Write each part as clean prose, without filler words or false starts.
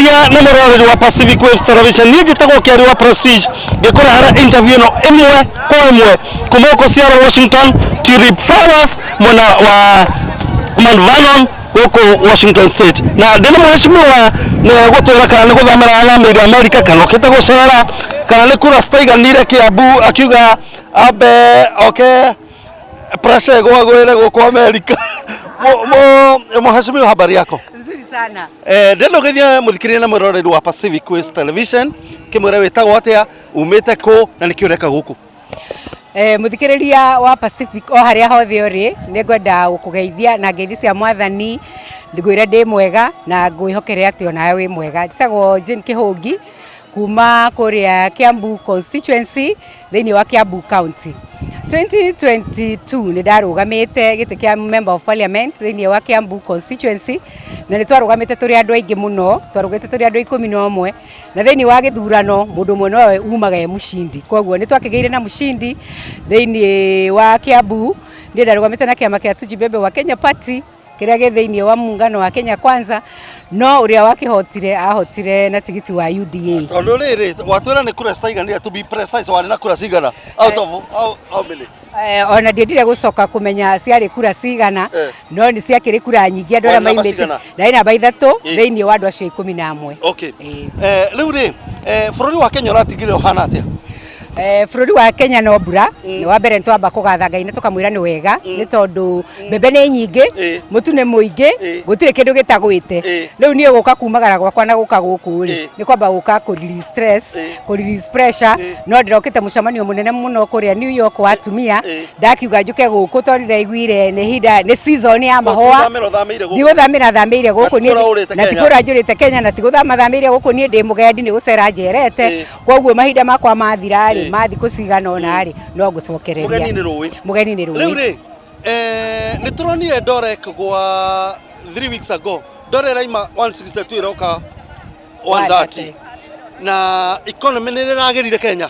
Muthikiriria na muroreri wa Pacific Waves Television, niĩ njĩtagwo Kĩari wa Prestige, ngĩkũrehera interview ĩno ĩmwe kwa ĩmwe kuma gũkũ Seattle, Washington, Tulip Flowers, mwena wa Mount Vernon gũkũ Washington State. Na ndĩna mheshimiwa nĩ gũtwĩra kana nĩ gũthamĩra athamĩire America, kana okĩte gũcera, kana nĩ kura citaiganire Kiambu akiuga ambe oke pressure ĩgwagwĩre gũkũ America. Mheshimiwa, habari yako? Nzuri sana. Ndĩrenda ũgeithie mũthikĩrĩria na mwĩroreri wa Pacific Waves Television, kĩmwĩre wĩtagwo atĩa, umĩte kũ, na nĩkĩ ũreka gũkũ. Muthikiriria wa Pacific o haria hothe uri, nĩ ngwenda gũkũgeithia na ngeithi cia Mwathani, ngwĩre ndĩ mwega na ngwĩhokere atĩ onawe wĩ mwega. Njĩtagwo Jane Kĩhũngi kuma kũrĩa Kiambu constituency thĩinĩ wa Kiambu County. 2022 nĩ ndarũgamĩte gĩtĩ kĩa Member of Parliament thĩinĩ wa Kiambu constituency, na nĩ twarũgamĩte tũrĩ andũ aingĩ mũno, twarũgamĩte tũrĩ andũ 11, na thĩinĩ wa gĩthurano mũndũ ũmwe nowe umaga e mũcindi. Koguo nĩ twakĩgĩire na mũcindi thĩinĩ wa Kiambu. Niĩ ndarũgamĩte na kĩama kĩa Tujibebe wa Kenya Party kĩrĩa gĩ thĩinĩ wa muungano wa Kenya Kwanza, no ũrĩa wakĩhotire ahotire na tigiti wa UDA. Tondũ rĩrĩ watwĩra nĩ kura citaiganire, to be precise, warĩ na kura cigana out of how many? Ona ndiendire gũcoka kũmenya ciarĩ kura cigana, no nĩ ciakĩrĩ kura nyingĩ andũ arĩa Warĩ namba maimĩte. cigana? Ndarĩ namba 3 thĩinĩ wa andũ acio 11. Rĩu rĩ, bũrũri wa Kenya ũratigire ũhana atĩa? Bũrũri wa Kenya no mbura. Nĩ wa mbere nĩ twamba kũgatha Ngai na tũkamwĩra nĩ wega, nĩ tondũ mbembe nĩ nyingĩ, mũtu nĩ mũingĩ, gũtirĩ kĩndũ gĩtagwĩte. Rĩu niĩ gũka kumagara gwakwa na gũka gũkũ rĩ, nĩ kwamba gũka kũ release stress, kũ release pressure, no ndĩrokĩte mũcemanio mũnene mũno kũrĩa New York wa atumia, ndakiuga njũke gũkũ tondũ nĩndaiguire nĩ ihinda, nĩ season ya mahũa. Gũthamĩra ũthamĩire gũkũ? Ndigũthamĩra thamĩire gũkũ Na ti niĩ kũra ũrĩte na ti Kenya? kũra njũrĩte Kenya, na ti gũthama thamĩire gũkũ, niĩ ndĩ mũgendi, nĩ gũcera njerete. Koguo mahinda makwa mathira rĩ, ma thikũ cigana ũna rĩ, no ngũcokereria. Mũgeni nĩ rũĩ. Mũgeni nĩ rũĩ. Rĩu rĩ, nĩ tũronire ndora ĩkĩgwa 3 weeks ago, ndora ĩraima 162 ĩroka 130, na economy nĩ ĩragĩrire Kenya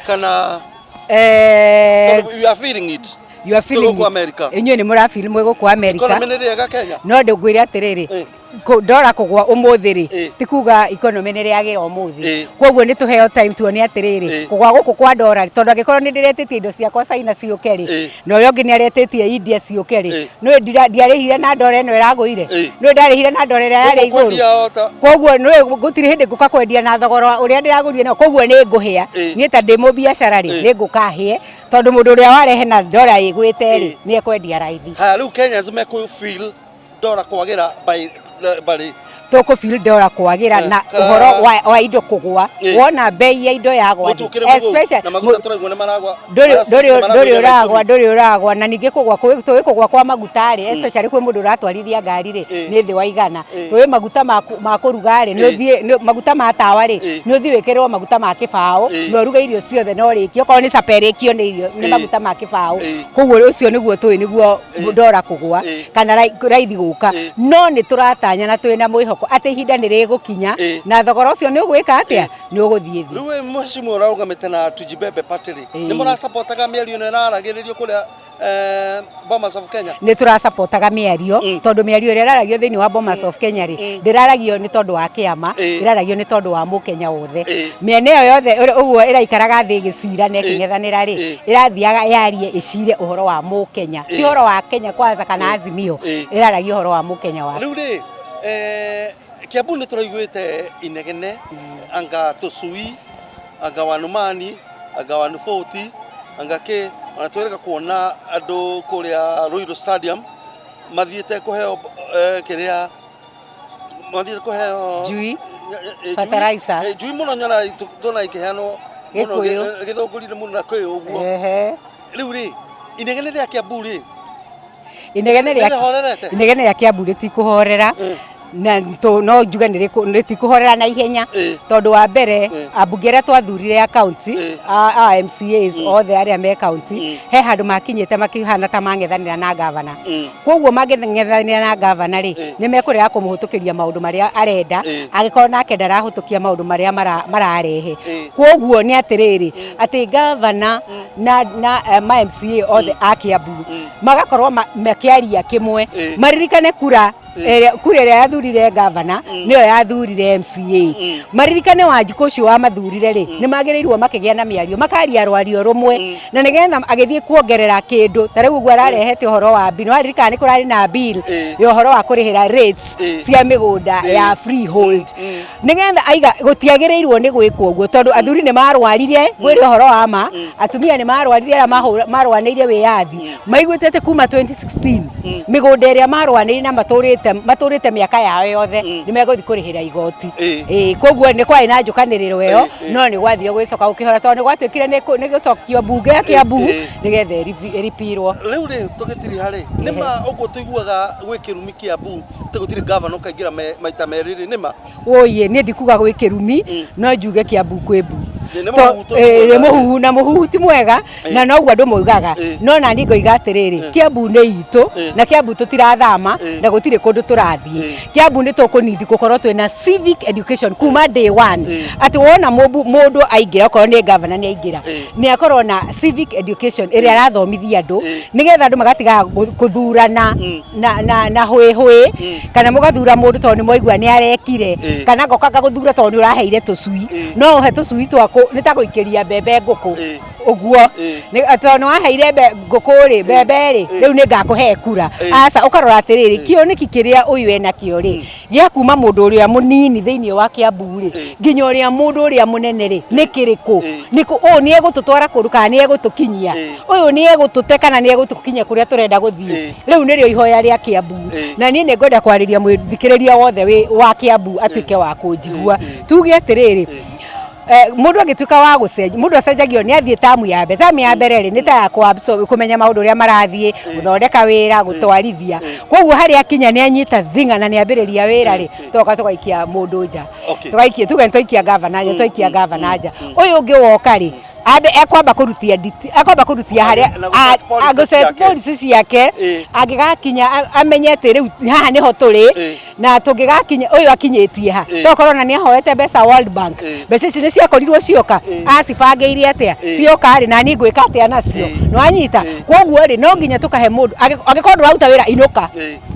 kana we are feeling it? You are feeling Gũkũ it. America. Inyuĩ nĩ mũrafeel mwĩ gũkũ America. Economy nĩ rĩega Kenya. No ndĩngwĩre atĩrĩrĩ, ndora kũgwa ũmũthĩ rĩ, ti kuga economy nĩ rĩagĩra ũmũthĩ. Koguo nĩ tũheo time tuone atĩrĩrĩ, kũgwa gũkũ kwa ndora, tondũ angĩkorwo nĩ ndĩretĩtie indo ciakwa China ciũke rĩ, na ũrĩa ũngĩ nĩ aretĩtie India ciũke rĩ, nĩ ndiarĩhire na ndora ĩno ĩragũire, nĩ ndarĩhire na ndora ĩrĩa yarĩ Koguo igũrũ. kwendia ota- Koguo nĩ gũtirĩ hĩndĩ ngũka kwendia na thogora ũrĩa ndĩragũrire naguo, koguo nĩ ngũhĩa. Niĩ ta ndĩ mũbiacara rĩ, nĩ ngũka hĩe, tondũ mũndũ ũrĩa warehe na ndora ĩgwĩte rĩ, nĩ ekwendia raithi. Haya, rĩu Kenyans mekũ feel ndora kwagĩra by bari? Tũkũ feel ndora kwagĩra na ũhoro wa indo kũgwa. Wona bei ya indo yagwa Mũtu ũkĩrĩ mũgũu, especially na maguta tũraigua nĩ maragwa. Ndũrĩ ũragwa, ndũrĩ ũragwa, na ningĩ kũgwa tũĩ kũgwa kwa maguta rĩ, especially kwĩ mũndũ ũratwarithia ngari rĩ, nĩ thĩ wa 100. Tũĩ maguta ma kũruga rĩ, nĩ ũthiĩ, maguta ma tawa rĩ, nĩ ũthiĩ wĩkĩrĩrwo maguta ma kĩbaũ, na ũruge irio ciothe na ũrĩkie, okorwo nĩ capa ĩrĩkio nĩ irio, nĩ maguta ma kĩbaũ. Koguo ũcio nĩguo tũĩ nĩguo ndora kũgwa kana raithi gũka, no nĩ tũratanya na twĩna mwĩhoko atĩ ihinda nĩ rĩgũkinya na thogora ũcio nĩ ũgwĩka atĩa, nĩ ũgũthiĩ thĩ. Rĩu we mheshimiwa ũrarũgamĩte na Tujibebe Party rĩ, nĩ mũrasapotaga mĩario ĩno ĩraragĩrĩrio kũrĩa Bomas of Kenya? Nĩ tũrasapotaga mĩario, tondũ mĩario ĩrĩa ĩraragio thĩinĩ wa Bomas of Kenya rĩ, ndĩraragio nĩ tondũ wa kĩama, ĩraragio nĩ tondũ wa mũkenya wothe. Mĩena ĩyo yothe ũguo ĩraikaraga thĩ ĩgĩcira na ĩkĩng'ethanĩra rĩ, ĩrathiaga yarie ĩcire ũhoro wa mũkenya, ti ũhoro wa Kenya Kwanza kana Azimio, ĩraragia ũhoro wa mũkenya wa. Rĩu rĩ, Kiambu nĩ tũraiguĩte inegene, anga tũcui, anga wanumani, anga wanubũti, anga kĩ, ona twĩrĩga kuona andũ kũrĩa Ruiru Stadium mathiĩte kũheo, kĩrĩa mathiĩte kũheo Njui, njui, fertilizer. Njui mũno nyona tuona ikĩheanwo mũno Gĩkũyũ. Gĩthũngũri-inĩ mũno na kwĩ ũguo. Rĩu rĩ, inegene rĩa Kiambu rĩ, Inegene rĩa Nĩrĩhorerete? Inegene rĩa Kiambu rĩtikũhorera, na no njuge rĩtikũhorera na ihenya, tondũ wa mbere ambunge arĩa twathurire a county, a MCAs othe arĩa me county, he handũ makinyĩte makĩhana ta mang'ethanĩra na gavana. Koguo mangĩng'ethanĩra na gavana rĩ, nĩ mekũrega kũmũhĩtũkĩria maũndũ marĩa arenda, angĩkorwo nake ndarahĩtũkia maũndũ marĩa mararehe. Koguo nĩ atĩrĩrĩ, atĩ gavana na ma MCA othe a Kiambu magakorwo makĩaria kĩmwe, maririkane kura kura ĩrĩa yathurire. yathurire gavana nĩyo yathurire MCA. Maririkane Wanjikũ ũcio wamathurire rĩ, nĩ magĩrĩirwo makĩgĩa na mĩario, makaria rwario rũmwe, na nĩgetha agĩthiĩ kuongerera kĩndũ ta rĩu ũguo ararehete ũhoro wa bill. Nĩwaririkana nĩ kũrarĩ na bill ya ũhoro wa kũrĩhĩra rates cia mĩgũnda ya freehold, nĩgetha aiga gũtiagĩrĩirwo nĩ gwĩkwo ũguo, tondũ athuri nĩ marwarire. Ngwĩre ũhoro wa ma, atumia nĩ marwarire arĩa marũanĩire wĩyathi, maiguĩte atĩ kuma 2016 mĩgũnda ĩrĩa marũanĩire na matũrĩte mĩaka yao yothe nĩ megũthiĩ kũrĩhĩra igoti. Ĩĩ, koguo nĩ kwarĩ na njũkanĩrĩro ĩyo, no nĩ gwathire gwĩcoka gũkĩhora tondũ nĩ gwatuĩkire nĩ gũcokio mbunge ya Kiambu nĩgetha ĩripirwo. Rĩu rĩ, tũgĩtiriha rĩ, nĩ ma ũguo tũiguaga gwĩ kĩrumi Kiambu atĩ gũtirĩ gavana ũkaingĩra maita merĩ rĩ, nĩ ma? Ũyĩ, niĩ ndikuga gwĩ kĩrumi, no njuge Kiambu kwĩ mbu. Nĩ mũhuhu tũiguaga. Nĩ mũhuhu, na mũhuhu ti mwega, na noguo andũ moigaga, no nani ngoiga atĩrĩrĩ, Kiambu nĩ itũ, na Kiambu tũtirathama, na gũtirĩ kũndũ tũrathiĩ. Kiambu nĩ tũkũnindi gũkorwo twĩna civic education kuma day one, atĩ wona mũndũ aingĩra, okorwo nĩ gavana nĩ aingĩra, nĩ akorwo na civic education ĩrĩa arathomithia andũ, nĩgetha andũ magatigaga gũthurana na hũĩ hũĩ, kana mũgathura mũndũ tondũ nĩ mwaigua nĩ arekire, kana ngoka ngagũthura tondũ nĩ ũraheire tũcui. No ũhe tũcui twaku nĩ ta gũikĩria mbembe ngũkũ ũguo, tondũ nĩ waheire ngũkũ rĩ mbembe rĩ, rĩu nĩ ngakũhe kura. Aca, ũkarora atĩrĩrĩ, kĩoneki kĩrĩa ũyũ enakĩo rĩ, gĩa kuma mũndũ ũrĩa mũnini thĩinĩ wa Kiambu rĩ, nginya ũrĩa mũndũ ũrĩa mũnene rĩ, nĩ kĩrĩkũ? Nĩkũ ũyũ nĩ egũtũtwara kũndũ kana nĩ egũtũkinyia? Ũyũ nĩ egũtũte kana nĩ egũtũkinyia kũrĩa tũrenda gũthiĩ? Rĩu nĩrĩo ihoya rĩa Kiambu, na niĩ nĩ ngwenda kwarĩria mũthikĩrĩria wothe wĩ wa Kiambu atuĩke wa kũnjigua. Tuge atĩrĩrĩ, mũndũ angĩtuĩka wa gũcenjia, mũndũ acenjagio nĩ athiĩ tamu ya mbere. Tamu ya mbere rĩ, nĩ ta ya kũmenya maũndũ ũrĩa marathiĩ, gũthondeka wĩra, gũtwarithia. Koguo harĩa akinya nĩ anyita thing'a na nĩ ambĩrĩria wĩra rĩ, tũgoka tũgaikia mũndũ nja. Tũgaikia, tuge nĩ twaikia gavana nja, twaikia gavana nja, ũyũ ũngĩ woka rĩ, ambe ekwamba kũrutia nditi, ekwamba kũrutia harĩa Na gũ-set policy gũ-set ciake. policy ciake. Angĩgakinya amenye atĩ rĩu haha nĩho tũrĩ, na tũngĩgakinya ũyũ akinyĩtie ha, tokorwo na nĩ ahoete mbeca World Bank, mbeca ici nĩ ciakorirwo cioka, acibangĩire atĩa? Cioka rĩ, na niĩ ngwĩka atĩa nacio? Nĩ wanyita? Koguo rĩ, no nginya tũkahe mũndũ, angĩkorwo ndũraruta wĩra, inũka,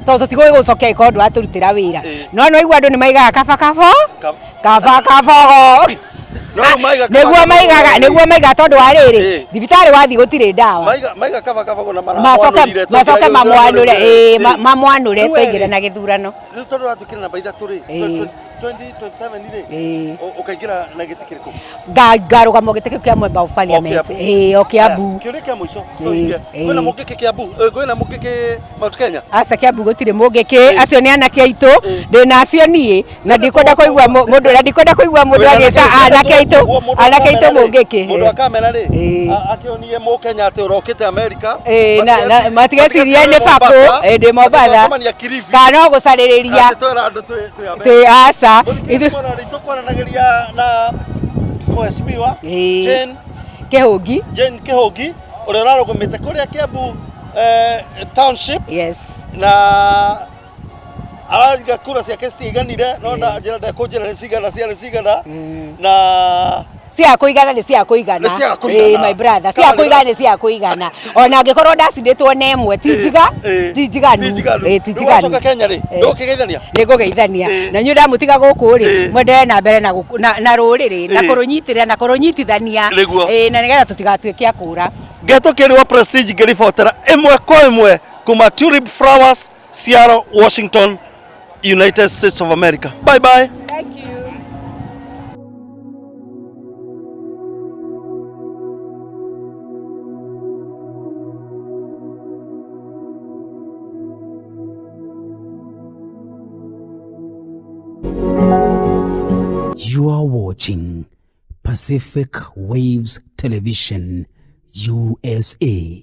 tondũ tũtigũgĩgũcokia angĩkorwo ndũratũrutĩra wĩra. No nĩ waigua andũ nĩ maigaga kaba kabo kaba kabogo. No rĩu maiga kaba Nĩguo kabogo maigaga rĩ. Nĩguo maigaga, tondũ wa rĩrĩ, thibitarĩ wathiĩ gũtirĩ ndawa. Maiga kaba kabogo na macoke maramwanũrire. Macoke mamwanũre, ĩĩ, mamwanũre. Rĩu we twaingĩra rĩ, na gĩthurano. Rĩu tondũ ũratwĩkĩra namba 3 rĩ, 2027 rĩ, ũkaingĩra na gĩtĩ kĩrĩkũ? Ngarũgama gĩtĩ kĩu kĩa member of parliament. Kiambu. Ĩĩ, o Kiambu. Kĩũria kĩa mũico tũhinge. Kwĩna mũngĩkĩ Kiambu? Kwĩna mũngĩkĩ Mount Kenya? Aca, Kiambu gũtirĩ mũngĩkĩ. Acio nĩ anake aitũ, ndĩna acio niĩ, na ndikwenda kũigua mũndũ, na ndikwenda kũigua mũndũ agĩta anake aitũ, anake aitũ mũngĩkĩ. Mũndũ wa kamera rĩ, akĩonie mũkenya atĩ ũrokĩte America. Ĩĩ, na matigecirie nĩ bakũ, ĩĩ, ndĩ Mombatha Tũgacemania Kilifi. Kana no gũcarĩrĩria. Atĩ twĩra andũ twĩ America. Twĩ aca. Mũthikĩrĩria mwana tũkwaranagĩria na mheshimiwa Jane Kĩhũngi. Jane Kĩhũngi, ũrĩa ũrarũgamĩte kũrĩa Kiambu township, na arauga kura ciake citiaiganire, no na njĩra ndekũnjĩra nĩ cigana ciarĩ cigana na Cia kũigana nĩ cia kũigana. Nĩ cia kũigana. Ĩĩ, my brother, cia kũigana nĩ cia kũigana, ona angĩkorwo ndacindĩtwo na ĩmwe, ti njiga, ti njiganu. Ti njiganu. Ĩĩ, ti Rĩu njiganu. wacoka Kenya rĩ, ndũgũkĩgeithania? Nĩ ngũgeithania, na inyuĩ ndamũtiga gũkũ rĩ, mwenderee na mbere na rũrĩrĩ na kũrũnyitĩrĩra na kũrũnyitithania. Nĩguo. Ĩĩ, na nĩgetha tũtigatuĩke a kũra. Ngetũkĩri wa Prestige ngĩribotera ĩmwe kwa ĩmwe kuma Tulip Flowers, Seattle, Washington, United States of America. Bye bye. Thank you. You are watching Pacific Waves Television USA,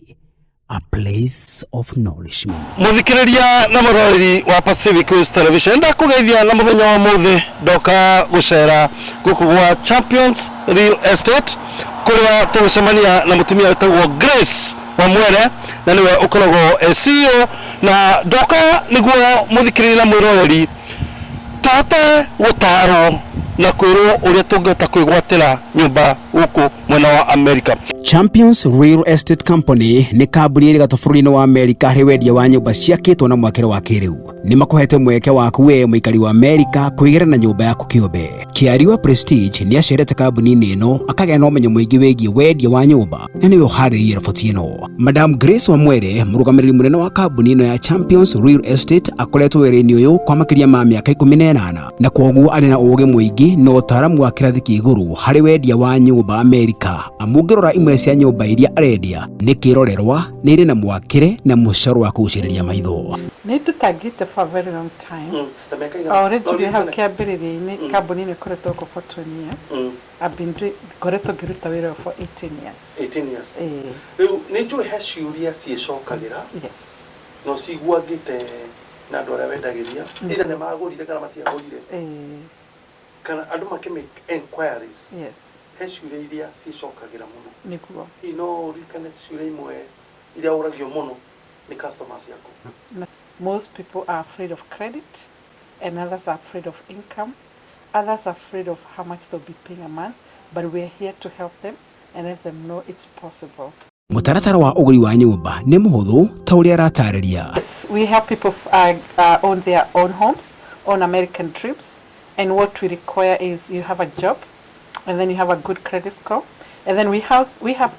a place of nourishment. Muthikiriria na muroreri wa Pacific Waves Television, ndakũgeithia na mũthenya wa mũthĩ ndoka gũcera gũkũ gwa Champions Real Estate, kũrĩa tũgũcemania na mũtumia wĩtagwo Grace Wamwere, na nĩwe ũkoragwo e CEO. Na ndoka nĩguo mũthikĩrĩria na mwĩroreri tũhote gũtarwo na kwĩrwo ũrĩa tũngĩhota kwĩgwatĩra nyũmba. Gũkũ mwena wa America. Champions Real Estate Company nĩ kambuni ĩrĩ gatũ bũrũri-inĩ wa Amerika harĩ wendia wa nyũmba ciakĩtwo na mwakĩre wa kĩrĩu. Nĩ makũhete mweke waku we mũikari wa Amerika kwĩgĩra na nyũmba yaku kĩũmbe. Kĩari wa Prestige nĩ acerete kambuni-inĩ ĩno akagĩa na ũmenyo mũingĩ wĩgiĩ wendia wa nyũmba na nĩwe ũharĩrĩirie riboti ĩno. Madam Grace Wamwere, mũrũgamĩrĩri mũnene wa kambuni ĩno ya Champions Real Estate, akoretwo wĩra-inĩ ũyũ kwa makĩria ma mĩaka 18 na kwoguo arĩ na ũũgĩ mũingĩ na ũtaaramu wa kĩrathi kĩa igũrũ harĩ wendia wa nyũmba Amerika. Amu ũngĩrora imwe cia nyũmba iria arendia nĩ kĩrorerwa, nĩ irĩ na mwakĩre na mũcoro wa kũgucĩrĩria maitho. Nĩ ndutangĩte for a very long time. O ũrĩa njugire hau kĩambĩrĩria-inĩ, kambuni ĩno ĩkoretwo gũkũ for 20 years. I've been doing, ngoretwo ngĩruta wĩra ũyũ for 18 years. 18 years. Ĩĩ. Rĩu nĩ njũĩ he ciũria ciĩcokagĩra Yes. no ciguangĩte na andũ arĩa wendagĩria, either nĩ magũrire kana matiagũrire, kana andũ makĩ make enquiries. He ciũria iria ciĩcokagĩra mũno. Nĩguo. Hihi no ũririkane ciũria imwe iria ũragio mũno nĩ customers ciaku? Most people are afraid of credit, and others are afraid of income. Others are afraid of how much they'll be paying a month, but we're here to help them and let them know it's possible. Mũtaratara wa ũgũri wa nyũmba nĩ mũhũthũ ta ũrĩa aratarĩria. Yes, we help people own their own homes, own American dreams, and what we require is you have a job, and then you have a good credit score, and then we have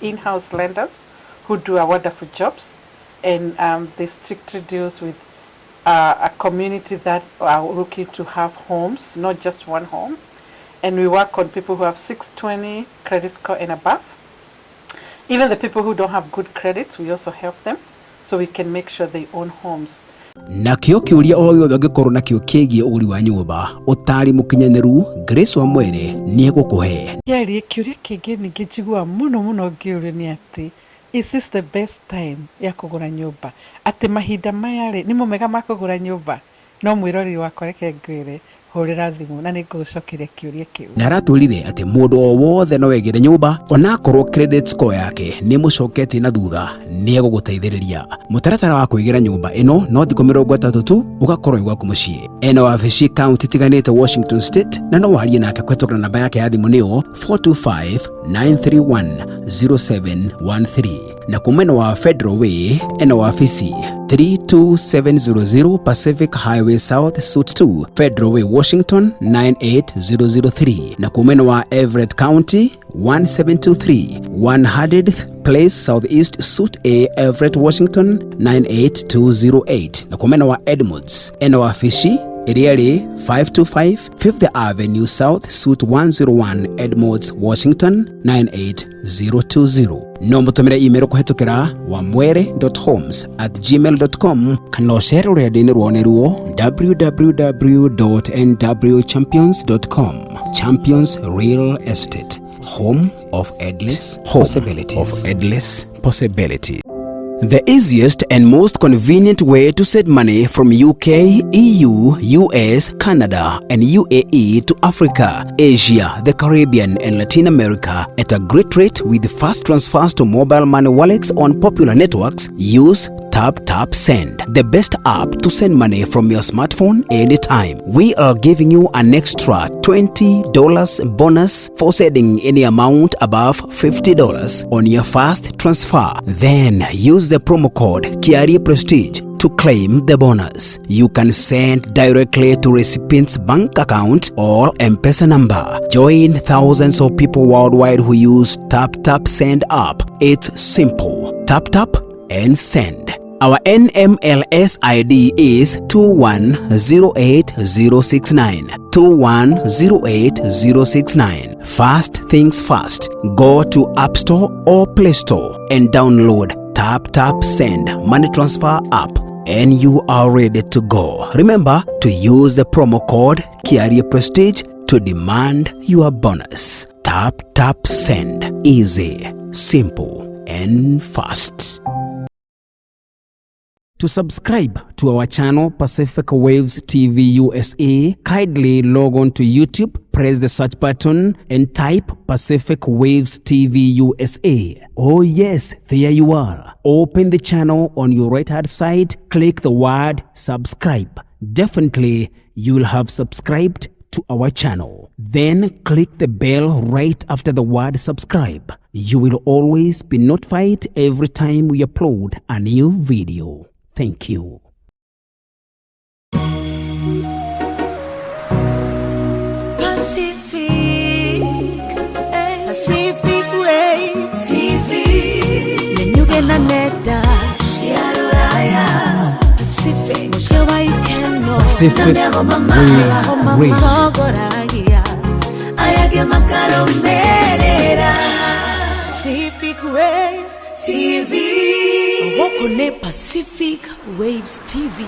in-house lenders who do a wonderful jobs, and they strictly deals with a community that are looking to have homes, not just one home, and we work on people who have 620 credit score and above. Even the people who don't have good credits, we also help them so we can make sure they own homes. Nakĩo kĩũria o gĩothe ũngĩkorwo nakĩo kĩgiĩ ũgũri wa nyũmba, ũtaari mũkinyanĩru Grace Wamwere nĩ egũkũhe. Kĩarie kĩũria kĩngĩ ningĩ njiguaga mũno mũno ngĩũrio nĩ atĩ, is this the best time ya kũgũra nyũmba? Atĩ mahinda maya rĩ, nĩmo mega ma kũgũra nyũmba? No mwĩroreri wakwa, reke ngwĩre, hũrĩra thimũ na nĩ ngũgũcokeria kĩũria kĩu. Na aratwĩrire atĩ mũndũ o wothe no egĩre nyũmba onakorwo credit score yake nĩ mũcoketie na thutha, nĩ egũgũteithĩrĩria. Mũtaratara wa kwĩgĩra nyũmba ĩno no thikũ 30 tu ũgakorwo wĩ gwaku mũciĩ. Ena wabici kaunti itiganĩte Washington State na no warie nake kũhetũkĩra namba yake ya thimũ, nĩyo 425 931 0713, na kwa mwena wa Federal Way ena wabici 32700 Pacific Highway South, Suite 2, Federal Way, Washington 98003, na kwa mwena wa Everett County 1723 100th Place Southeast, Suite A, Everett, Washington 98208, na kwa mwena wa Edmonds ena wabici ĩrĩa ĩrĩ 525 Fifth Avenue South, Suite 101, Edmonds, Washington 98020. No mũtũmĩre email kũhetũkĩra wamwere.homes@gmail.com kana ũcere rũrenda-inĩ rwao nĩruo www.nwchampions.com. Champions Real Estate, home of endless possibilities. Of endless possibilities. The easiest and most convenient way to send money from UK, EU, US, Canada, and UAE to Africa, Asia, the Caribbean, and Latin America at a great rate with fast transfers to mobile money wallets on popular networks. Use Tap Tap Send, the best app to send money from your smartphone anytime. We are giving you an extra $20 bonus for sending any amount above $50 on your first transfer. Then use the promo code Kiari Prestige to claim the bonus. You can send directly to recipient's bank account or M-Pesa number. Join thousands of people worldwide who use Tap Tap Send app. It's simple. Tap tap and send. Our NMLS ID is 2108069. 2108069. First things first, go to App Store or Play Store and download Tap Tap Send Money Transfer app and you are ready to go. Remember to use the promo code Kiaria Prestige to demand your bonus. Tap Tap Send. Easy, simple, and fast. To subscribe to our channel Pacific Waves TV USA, kindly log on to YouTube, press the search button and type Pacific Waves TV USA. Oh yes, there you are. Open the channel on your right hand side, click the word subscribe. Definitely you will have subscribed. to our channel. Then click the bell right after the word subscribe. You will always be notified every time we upload a new video. Thank you. Pacific, eh, Pacific Waves TV. Nenyuge na nenda cia rũraya Pacific mũciĩ wa ikeno Pacific na mĩgomo Waves Radio. matongoragia aya angĩ makarũmĩrĩra Pacific Waves TV gũkũ nĩ Pacific Waves TV.